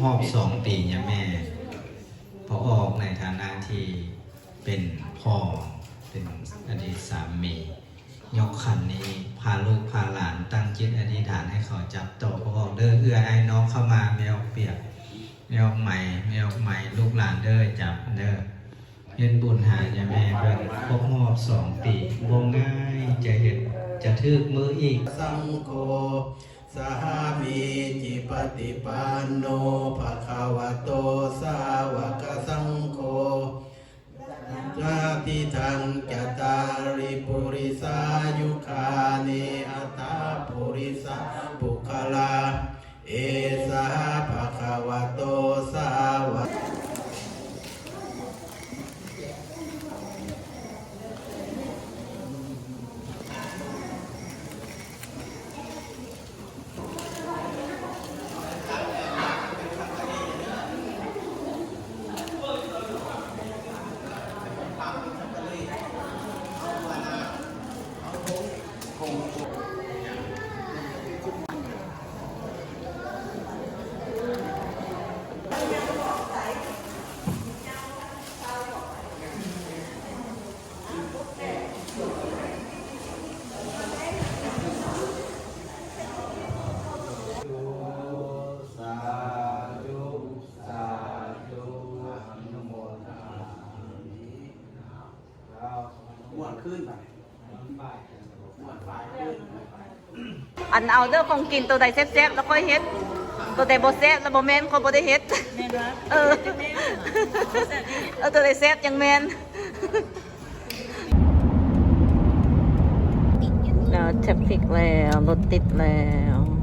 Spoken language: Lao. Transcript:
ຮອບສອງປີຍາແມ່ ພໍ່ອອກໃນຖານະທີ່ເປັນພໍ່ ເປັນອະດີດສາມີ ຍົກຂັນນີ້ ພາລູກພາຫຼານຕັ້ງຈິດອະທິຖານໃຫ້ເຂົາຈັບຕໍ່ ພໍ່ອອກເດີ ເອື້ອຍອ້າຍນ້ອງເຂົ້າມາ ແມ່ອອກປຽກ ແມ່ອອກໄໝ ແມ່ອອກໄໝ ລູກຫຼານເດີ ຈັບເດີ ເຮັດບຸນໃຫ້ຍາແມ່ເພິ່ນຄົບຮອບສອງປີ ບໍ່ງ່າຍຈະເຮັດ ຈະຖືກມື້ອີກ ສັງໂຄ ສາມີຈິປະຕິປັນໂນ ພະຄະວະໂຕ ສາວະກະສັງໂຄ ຍະຖາທິທັງ ຈະຕາລິ ປຸລິສາຍຸຄານິ ອັດຖະ ປຸລິສະ ບຸກຄະລາ ເອສະ ພະຄະວະໂຕ ສາວະ ອັນເອົາເດີ ຂອງກິນ ໂຕໃດແຊບໆ ແລ້ວຄ່ອຍເຮັດ ໂຕໃດບໍ່ແຊບ ແລ້ວບໍ່ແມ່ນ ຂ້ອຍບໍ່ໄດ້ເຮັດ ແມ່ນຫວາ? ເອີ ແຊບແນ່ນະ ບໍ່ແຊບນີ້ ເອີ ໂຕໃດແຊບຈັ່ງແມ່ນ ແລ້ວແທຟຟິກແລ້ວ ລົດຕິດແລ້ວ.